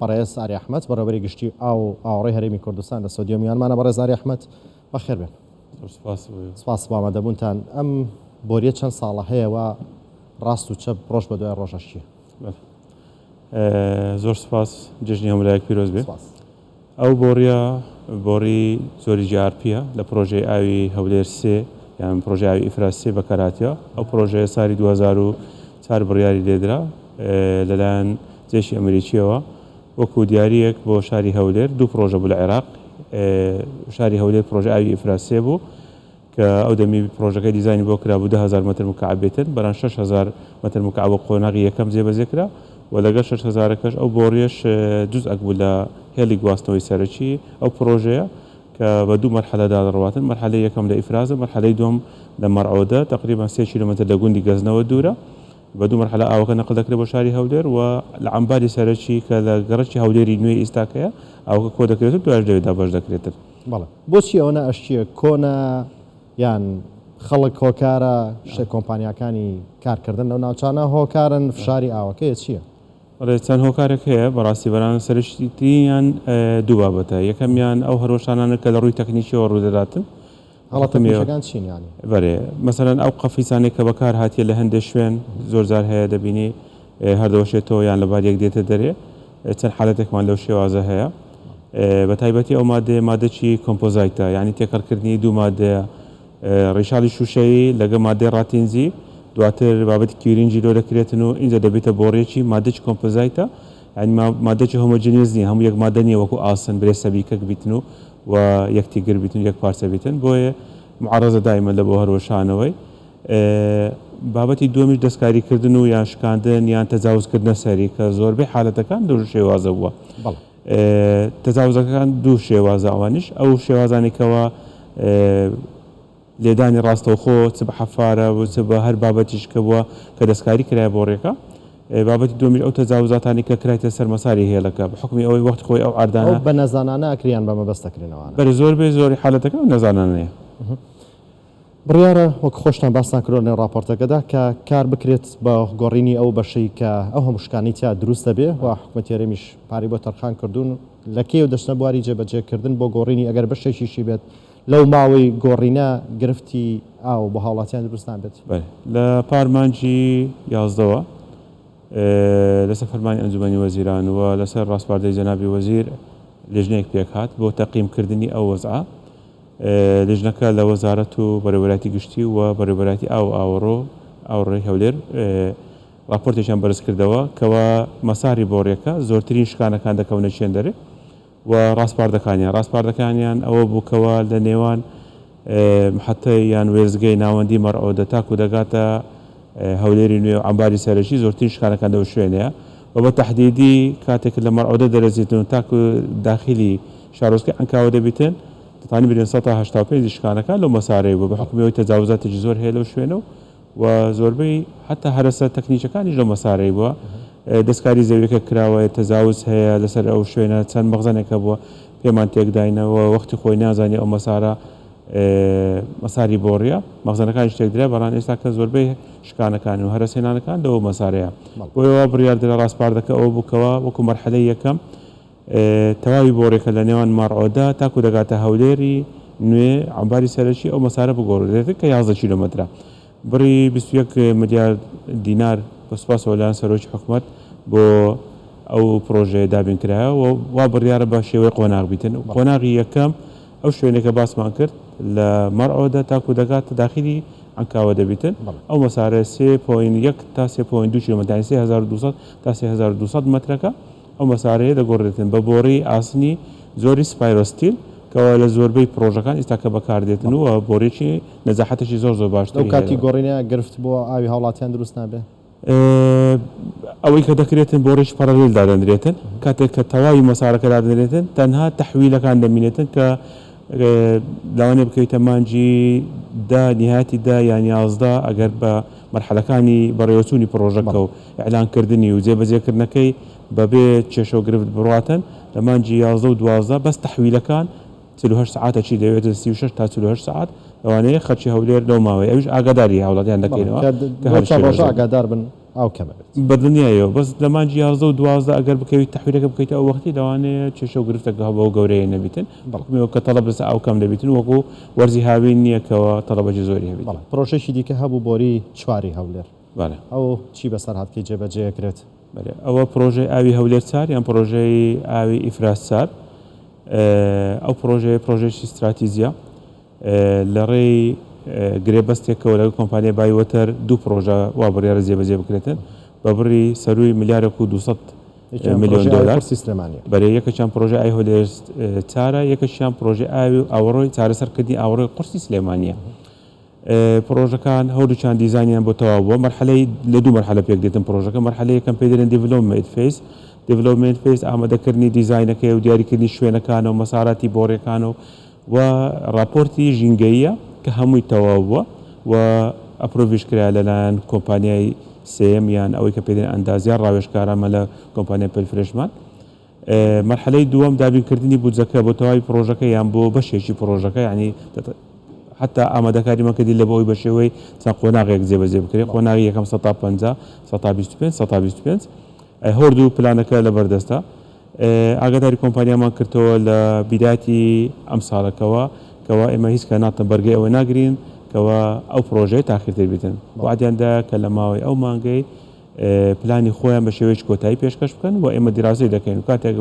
بەڕێز ئاری ئەحمەد، بەڕێوەبەری گشتی ئاو و ئاوەڕۆی هەرێمی کوردستان لە سۆدیۆ میوانمانە. بەڕێز ئاری ئەحمەد، بەخێر بێن. زۆر سپاس بۆ ئێوە. سپاس بۆ ئامادەبوونتان. ئەم بۆرییە چەند ساڵە هەیە و ڕاست و چەپ ڕۆژ بە دوای ڕۆژ ئەشکێ؟ بەڵێ. زۆر سپاس. جەژنی هەموو لایەک پیرۆز بێ. سپاس. ئەو بۆڕیە بۆڕی جۆری GRP یە لە پڕۆژەی ئاوی هەولێر سێ یان پڕۆژەی ئاوی ئیفراز سێ بەکارهاتیە. ئەو پڕۆژەیە سالی 2004 بڕیاری لێدرا لەلایەن جەیشی ئەمریکیەوە وەکو دیاریەک بۆ شاری هەولێر. دوو پڕۆژە بوو لە عێراق، شاری هەولێر پڕۆژەی ئاوی ئیفراز سێ بوو کە ئەو دەمی پڕۆژەکەی دیزاینی بۆ کرابوو 10,000 مەتر مکعب بێتن، بەران 6,000 مەتر مکعب وەک قۆناغی یەکەم جێبەجێ کرا و لەگەڵ شەش هەزارەکەش ئەو بۆڕیەش جوزئەک بوو لە هێڵی گواستنەوەی سەرەکی ئەو پڕۆژەیە کە بە دوو مەرحەلەدا دەڕواتن، مەرحەلەی یەکەم لە ئیفرازە، مەرحەلەی دووەم لە مەرعۆدە، تەقریبەن سێ کیلۆمەتر لە گوندی گەزنەوە دوورە. بە دوو مەرحەلە ئاوەکە نەقل دەکرێت بۆ شاری هەولێر و لە عەمباری سەرەکی کە لە گەڕەکی هەولێری نوێی ئیستاکەیە ئاوەکە کۆ دەکرێت و دوایش لەوێ دابەش دەکرێتن. بەڵێ بۆچی ئەوەنە ئەشکیە کۆنە یان خەڵک هۆکارە شتە کۆمپانیاکانی کارکردن لەو ناوچانە هۆکارن فشاری ئاوەکەیە چیە؟ بەڵێ چەند هۆکارێک هەیە بەڕاستی بەران سەرەکیترینیان دوو بابەتە یەکەمیان ئەو هەروەشانانە کە لە ڕووی تەکنیکیەوە ڕوودەداتن هەڵە تەکنیکەکان چین یانی؟ بەرێ مەسەلەن ئەو قەفیسانەی کە بەکار هاتیە لە هەندێ شوێن زۆر جار هەیە دەبینی هەر دەوەشێتەوە یان لە بار یەک دێتە دەرێ چەند حالەتێکمان لەو شێوازە هەیە بە تایبەتی ئەو مادەیە مادەکی composite ە یعنی تێکەڵکردنی دوو مادەیە ڕیشاڵی شوشەیی لەگە مادەی ڕاتینجی دواتر بابەتی curing ی لۆ دەکرێتن و ئینجا دەبێتە بۆڕیەکی مادەکی composite ە یعنی مادەکی homogeneous نییە هەموو یەک مادە نییە وەکو ئاسن برێ سەبیکەک بیتن و و یەکتیگر بیتن و یەک پارچە بیتن بۆیە معەڕەزە دایمە لە بۆ هەروەشانەوەی. بابەتی دووەمیش دەستکاری کردن و یان شکاندن یان تەجاوز کردنە سەری کە زۆربەی حالەتەکان لەو شێوازە بووە. تەجاوزەکان دوو شێوازە ئەوانیش ئەو شێوازانەی کەوا لێدانی ڕاستەوخۆ چ بە حەفارە و چ بە هەر بابەتیش کە بووە کە دەستکاری کرایە بۆڕیەکە. بابەتی دووەمیش ئەو تەجاوزاتانەی کە کرایتە سەر مەساری هێڵەکە بە حوکمی ئەوەی وەختی خۆی ئەو عەردانە. ئەو بە نەزانانە ئەکرێ یان بە مەبەست ئەکرێن ئەوانە؟ بەرێ زۆربەی زۆری حالەتەکان بە نەزانانەیە. بڕیارە وەک خۆشتان باستان کردوە لەنێو ڕاپۆرتەکەدا کە کار بکرێت بە گۆڕینی ئەو بەشەی کە ئەو هەموو شکانەی تیا دروست دەبێ و حکومەتی هەرێمیش پارەی بۆ تەرخان کردوون لە کەیەوە دەچنە بواری جێبەجێکردن بۆ گۆڕینی ئەگەر بەشێکیشی بێت لەو ماوەی گۆڕینە گرفتی ئاو بۆ هاوڵاتیان دروست نابێت؟ بەلێ لە پار مانگی یازدەوە لەسەر فەرمانی ئەنجومەنی وەزیران و لەسەر ڕاسپاردەی جەنابی وەزیر لیژنەیەک پێکهات بۆ تەقیم کردنی ئەو وەزعە. لیژنەکە لە وەزارەت و بەڕێوەبەرایەتی گشتی و بەڕێوەبەرایەتی ئاو و ئاوەڕۆ ئاوەڕۆی هەولێر ڕاپۆرتێکیان بەرزکردەوە کەوا مەساری بۆڕیەکە زۆرترین شکانەکان دەکەونە چێندەرێ و ڕاسپاردەکانیان ڕاسپاردەکانیان ئەوە بوو کەوا لە نێوان محەتەی یان وێستگەی ناوەندی مەرعۆدە تاکو دەگاتە هەولێری نوێ و عەمباری سەرەکی زۆرترین شکانەکان لەو شوێنەیە و بە تەحدیدی کاتێک لە مەرعۆدە دەرەچیتن و تاکو داخیلی شارۆچکەی عەنکاوە دەبیتن دەتوانین بلێن 85% ی شکانەکان لەو مەسارەیە بووە بە حوکمی ئەوەی تەجاوزاتێکی زۆر هەیە لەو شوێنە و و زۆربەی حەتا هەرەسە تەکنیکەکانیش لەو مەسارەی بووە دەستکاری زەویەکە کراوە تەجاوز هەیە لەسەر ئەو شوێنە چەند مەخزەنێک هەبووە پێمان تێکداینە و وەختی خۆی نازانی ئەو مەسارە مەساری بۆڕیە مەخزەنەکانیش تێکدرا بەڵام ئێستا کە زۆربەی شکانەکان و هەرەسهێنانەکان لەو مەسارەیە بۆیە وا بڕیاردرا ڕاسپاردەکە ئەوە بوو کەوا وەکو مەرحەلەی یەکەم تەواوی بۆڕیەکە لە نێوان مارعۆدە تاکو دەگاتە هەولێری نوێ عەمباری سەرەکی ئەو مەسارە بگۆڕدرێت کە 11 کیلۆمەترە بڕی 21 ملیار دینار بە سوپاسەوە لایەن سەرۆکی حکومەت بۆ ئەو پڕۆژەیە دابین کرایە و وا بڕیارە بە شێوەی قۆناغ بیتن قۆناغی یەکەم ئەو شوێنەی کە باسمان کرد لە مەرعۆدە تاکو دەگاتە داخیلی عەنکاوە دەبیتن ئەو مەسارە سێ point یەک تا سێ point دوو کیلۆمەتر یانی 3200 تا 3200 مەترەکە ئەو مەسارەیە دەگۆڕدرێتن بە بۆڕی ئاسنی جۆری spiral steel کەوا لە زۆربەی پڕۆژەکان ئیستا کە بەکاردێتن و بۆڕیەکی نەزاحەتێکی زۆر زۆر لەو باشتری هەیە کاتی لەوە. گۆڕینە گرفت بۆ ئاوی هاوڵاتیان دروست نابێ؟ ئەوەی کە دەکرێتن بۆڕیی parallel دادەنرێتن کاتێک کە تەواوی مەسارەکە دادەنرێتن تەنها تەحویلەکان دەمینێتن کە لەوانەیە بکەویتە مانگی دە نیهایەتی دە یان 11 ئەگەر بە مەرحەلەکانی بەڕێوەچوونی پڕۆژەکە و ئیعلانکردنی و جێبەجێکردنەکەی بەبێ کێشە و گرفت بڕواتن لە مانگی 11 و 12 بەس تەحویلەکان 48 سەعاتە چی دەوێت 36 تا 48 سەعات لەوانەیە خەلکی هەولێر لەو ماوەیە ئەویش ئاگاداری هاوڵاتیان دەکەینەوە کە کە هەر چەند ڕۆژە شێوازێک ئاگادار بن. ئاو کەم ئەبێت. بەدڵنیایەوە بەس لە مانگی 11 و 12 ئەگەر بکەویت تەحویلەکە بکەیتە ئەو وەختی لەوانەیە کێشە و گرفتەکە بەو گەورەیە نەبیتن بەڵێ. بەڵکم کە تەڵەب لەسەر ئاو کەم دەبیتن وەکو وەرزی هاوین نییە کەوا تەڵەبەکی زۆری هەبیتن. بەڵێ. پرۆژەیەکی دیکە هەبوو بۆری چواری هەولێر. بەڵێ. ئەو چی بەسەر هات کەی جێبەجێ ئەکرێت؟ بەلێ ئەوە پرۆژەی ئاوی هەولێر چار یان پرۆژەی ئاوی ئیفراز چار ئەو پرۆژەیە پرۆژەیەکی ستراتیجیە لە ڕێی گرێبەستێکەوە لەگەڵ کۆمپانیای بایوەتەر دوو پرۆژە وا بڕیارە جێبەجێ بکرێتن بە بڕی سەرووی ملیارێک و 200 ملیۆن دۆلار. بەرێ یەکێکیان پرۆژەی ئاوی هەولێر چارە یەکێکیان پرۆژەی ئاوی و ئاوەڕۆی چارەسەرکردنی ئاوەڕۆی قورسی سلێمانیە. پڕۆژەکان هەردووکیان دیزاینیان بۆ تەواو بووە، مەرحەلەی لە دوو مەرحەلە پێک دێتن پڕۆژەکە، مەرحەلەی یەکەم پێی دەلێن development phase، development phase ئامادەکردنی دیزاینەکەی و دیاریکردنی شوێنەکانە و مەساراتی بۆڕیەکانە و و ڕاپۆرتی ژینگەییە کە هەمووی تەواو بووە و approve یش کرایە لەلایەن کۆمپانیای سێیەم یان ئەوەی کە پێی دەلێن ئەندازیار ڕاوێژکارانمان لە کۆمپانیای پێلفرێشمان. مەرحەلەی دووەم دابینکردنی بودجەکە بۆ تەواوی پڕۆژەکە یان بۆ بەشێکی پڕۆژەکە یانی حتا ئامادەکاریمان کردی لە بۆ ئەوەی بە شێوەی چەند قۆناغێک جێبەجێ بکرێت قۆناغی یەکەم 150 125 125 هەردوو پلانەکە لەبەردەستە ئاگاداری کۆمپانیامان کردەوە لە بیداتی ئەم ساڵەکەوە کەوا ئێمە هیچ کە ناتە بەرگەی ئەوە ناگرین کەوا ئەو پرۆژەیە تاخیرتر بیتن وعدیاندا کە لە ماوەی ئەو مانگەی پلانی خۆیان بە شێوەیەکی کۆتایی پێشکەش بکەن و ئێمە دیراسەی دەکەین و کاتێک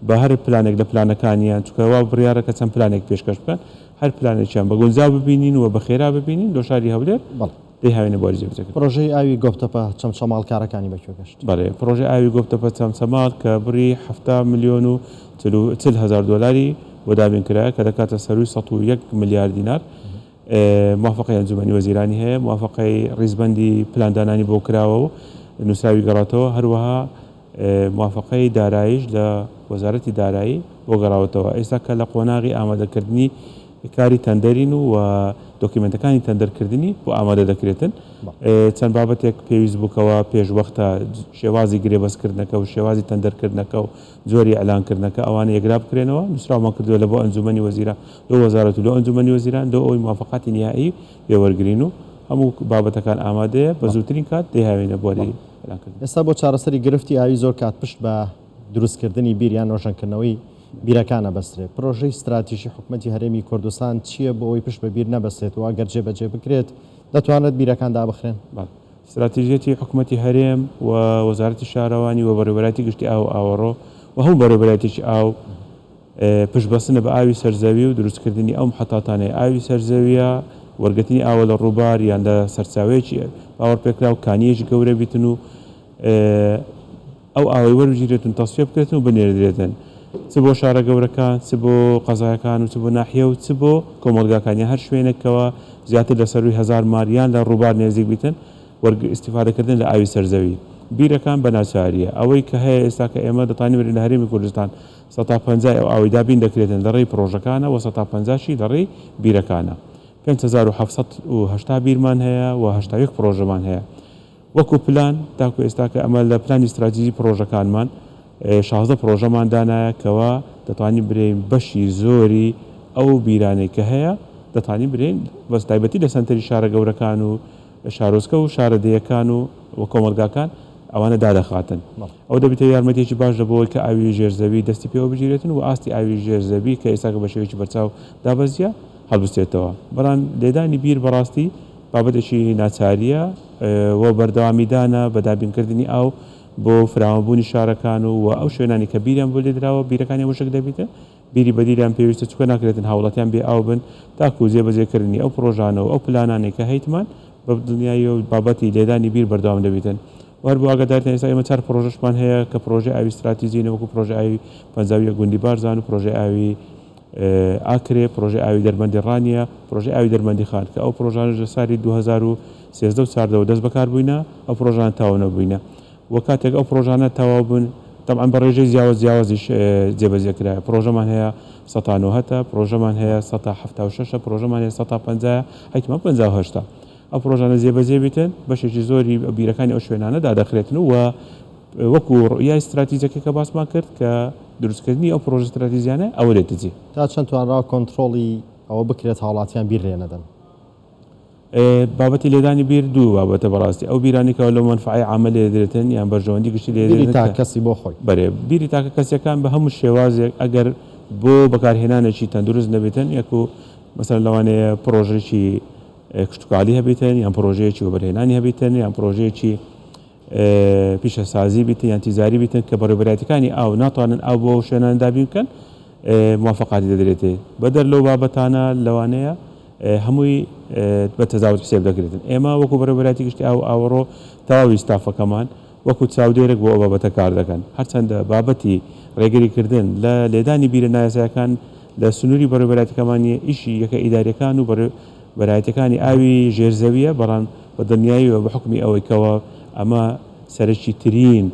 بە هەر پلانێک لە پلانەکانیان چونکە وا بڕیارە کە چەند پلانێک پێشکەش بکەن هەر پلانێکیان بە گونجاو ببینین و بە خێرا ببینین لۆ شاری هەولێر بەڵێ. دەیهاوێنە بواری جێبەجێکردن. پرۆژەی ئاوی گۆپتەپە چەمچەماڵ کارەکانی بە کوێ گەشت؟ بەڵێ، پرۆژەی ئاوی گۆپتەپە چەمچەماڵ کە بڕی 70 ملیۆن و 40 هەزار دۆلاری بۆ دابین کرایە کە دەکاتە سەرووی 101 ملیار دینار، موافەقەی ئەنجومەنی وەزیرانی هەیە، موافەقەی ڕیزبەندی پلاندانانی بۆ کراوە و نووسراوی گەڕاتەوە، هەروەها موافەقەی داراییش لە وەزارەتی دارایی بۆ گەڕاوەتەوە. ئێستا کە لە قۆناغی ئامادەکردنی کاری تەندەرین و دۆکیومێنتەکانی تەندەرکردنی بۆ ئامادە دەکرێتن. چەند بابەتێک پێویست بوو کەوا پێشوەختە شێوازی گرێبەستکردنەکە و شێوازی تەندەرکردنەکە و جۆری ئیعلانکردنەکە ئەوانە یەکلا بکرێنەوە، نووسراومان کردووە لە بۆ ئەنجومەنی وەزیران لۆ وەزارەت و لۆ ئەنجومەنی وەزیران لۆ ئەوەی موافەقاتی نیهائی پێ وەرگرین و هەموو بابەتەکان ئامادەیە بە زووترین کات دەیهاوێینە بواری ئیعلانکردن. ئێستا بۆ چارەسەری گرفتی ئاوی زۆر کات پشت بە دروستکردنی بیر یان نۆژەنکردنەوەی بیرەکان ئەبەسترێت، پرۆژەی ستراتیژی حکومەتی هەرێمی کوردستان چییە بۆ ئەوەی پشت بە بیر نەبەستێت و ئەگەر جێبەجێ بکرێت دەتوانرێت بیرەکان دابخرێن؟ بەڵێ. ستراتیژیەتی حکومەتی هەرێم و وەزارەتی شارەوانی و بەڕێوەبەرایەتی گشتی ئاو و ئاوەڕۆ و هەموو بەڕێوەبەرایەتیی ئاو پشتبەستنە بە ئاوی سەرزەوی و دروستکردنی ئەو محەتاتانەی ئاوی سەرزەویە، وەرگرتنی ئاوە لە ڕووبار یان لە سەرچاوەیەکی باوەڕپێکراو کانییەکی گەورە بیتن و ئەو ئاوەی وەربگیرێتن تەسفیە بکرێتن و بنێردرێتن چ بۆ شارە گەورەکان چ بۆ قەزایەکان و چ بۆ ناحیە و چ بۆ کۆمەڵگاکان یان هەر شوێنێک کەوا زیاتر لە سەرووی هەزار مار یان لە ڕووبار نێزیک بیتن وەرگ ئیستیفادەکردن لە ئاوی سەرزەوی بیرەکان بە ناچاریە ئەوەی کە هەیە ئێستا کە ئێمە دەتوانین بڵێین لە هەرێمی کوردستان سەتا پەنجای ئەو ئاوەی دابین دەکرێتن لە ڕێی پڕۆژەکانە و سەتا پەنجاشی لە ڕێی بیرەکانە 5780 بیرمان هەیە و 81 پڕۆژەمان هەیە وەکو پلان تاکو ئێستا کە ئەمە لە پلانی ستراتیجی پڕۆژەکانمان 16 پڕۆژەمان دانایە کەوا دەتوانین برێین بەشی زۆری ئەو بیرانەی کە هەیە دەتوانین برێین بەس تایبەتی لە سەنتەری شارە گەورەکان و شارۆچکە و شارەدێیەکان و و کۆمەڵگاکان ئەوانە دادەخاتن. ئەوە دەبیتە یارمەتیەکی باش لە بۆوەی کە ئاوی ژێر زەوی دەستی پێوە بگیرێتن و ئاستی ئاوی ژێر زەوی کە ئێستاکە بە شێوەیەکی بەرچاو دابەزیە هەڵبستێتەوە. بەڵام لێدانی بیر بەڕاستی بابەتێکی ناچاریە و بەردەوامیدانە بە دابینکردنی ئاو بۆ فراوانبوونی شارەکان و و ئەو شوێنانی کە بیریان بۆ لێدراوە بیرەکانیان وشک دەبیتن بیری بەدیلیان پێویستە چونکە ناکرێتن هاوڵاتیان بێ ئاو بن تاکو جێبەجێ کردنی ئەو پڕۆژانە و ئەو پلانانەی کە هەیتمان بە دڵنیاییەوە بابەتی لێدانی بیر بەردەوام دەبیتن و هەر بۆ ئاگاداریتان ئێستا ئێمە چار پڕۆژەشمان هەیە کە پڕۆژەی ئاوی ستراتیجین وەکو پڕۆژەی ئاوی 51 گوندی بارزان و پڕۆژەی ئاوی ئاکرێ، پڕۆژەی ئاوی دەربەندی ڕانیە، پڕۆژەی ئاوی دەربەندی خان کە ئەو پڕۆژانەش لە سالی 2013 و 14 وە دەست بەکار بووینە ئەو پڕۆژانە تەواو نەبووینە و کاتێک ئەو پڕۆژانە تەواو بوون تەبعەن بە ڕێژەی جیاواز جیاوازیش جێبەجێ کرایە پڕۆژەمان هەیە سەتا نۆهەتە پڕۆژەمان هەیە سەتا حەفتا و شەشە پڕۆژەمان هەیە سەتا پەنجایە هەیتمان پەنجا و هەشتە ئەو پڕۆژانە جێبەجێ بیتن بەشێکی زۆری بیرەکانی ئەو شوێنانە دادەخرێتن و وەکو ڕوئیای ستراتیجەکە کە باسمان کرد کە دروستکردنی ئەو پڕۆژە ستراتیجیانە ئەوە دێتە جێ. تا چەند توانراوە کۆنترۆڵی ئەوە بکرێت هاوڵاتیان بیر لێ نەدەن؟ بابەتی لێدانی بیر دوو بابەتە بەڕاستی ئەو بیرانەی کەوا لۆ مەنفەعەی عامە لێ دەدرێتن یان بەرژەوەندی گشتی لێ بیری دەدرێتن تاک کە کەسی بۆ خۆی. بەرێ بیری تاکە کەسیەکان بە هەموو شێوازێک ئەگەر بۆ بەکارهێنانێکی تەندروست نەبێتن یەکو مەسەلەن لەوانەیە پڕۆژەیەکی کشتوکاڵی هەبیتن یان پڕۆژەیەکی وەبەرهێنانی هەبیتن یان پڕۆژەیەکی پیشەسازی بیتن یان تیجاری بیتن کە بەڕێوبەرایەتیەکانی ئاو ناتوانن ئاو بۆ ئەو شوێنانە دابین بکەن موافقاتی دەدرێتێ بەدەر لەو بابەتانە لەوانەیە هەمووی بە تەزاوز حسێب دەکرێتن ئێمە وەکو بەڕێوبەرایەتی گشتی ئاو ئاوەڕۆ تەواوی ستافەکەمان وەکو چاودێرێک بۆ ئەو بابەتە کار دەکەن هەرچەندە بابەتی ڕێگریکردن لە لێدانی بیرە نایاسایەکان لە سنووری بەڕێوبەرایەتەکەمان نییە ئیشی یەکە ئیداریەکان و بەڕێوبەرایەتەکانی ئاوی ژێرزەویە بەڵام بە دڵنیاییەوە بە حوکمی ئەوەی کەوا ئەمە سەرەکی ترین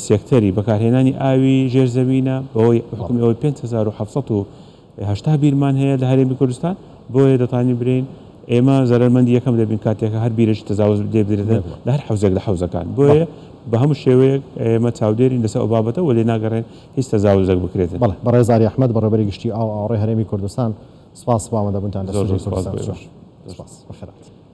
سێکتەری بەکارهێنانی ئاوی ژێر زەوینە بەهۆی حوکمی ئەوەی 5780 بیرمان هەیە لە هەرێمی کوردستان بۆیە دەتوانین برێین ئێمە زەرەرمەندی یەکەم دەبین کاتێک هەر بیرێکی تەجاوز لێ بدرێتن لە هەر حەوزێک لە حەوزەکان بۆیە بە هەموو شێوەیەک ئێمە چاودێرین لەسەر ئەو بابەتە و لێ ناگەڕێن هیچ تەجاوزێک بکرێتن. بەڵێ بەڕێز ئاری ئەحمەد بەڕێوەبەری گشتی ئاو و ئاوەڕۆی هەرێمی کوردستان سپاس بۆ ئامادەبوونتان لە زۆر ستۆدیۆی زۆر سپاس کوردستان بۆ ئێوەش. سپاس بەخێرهاتن.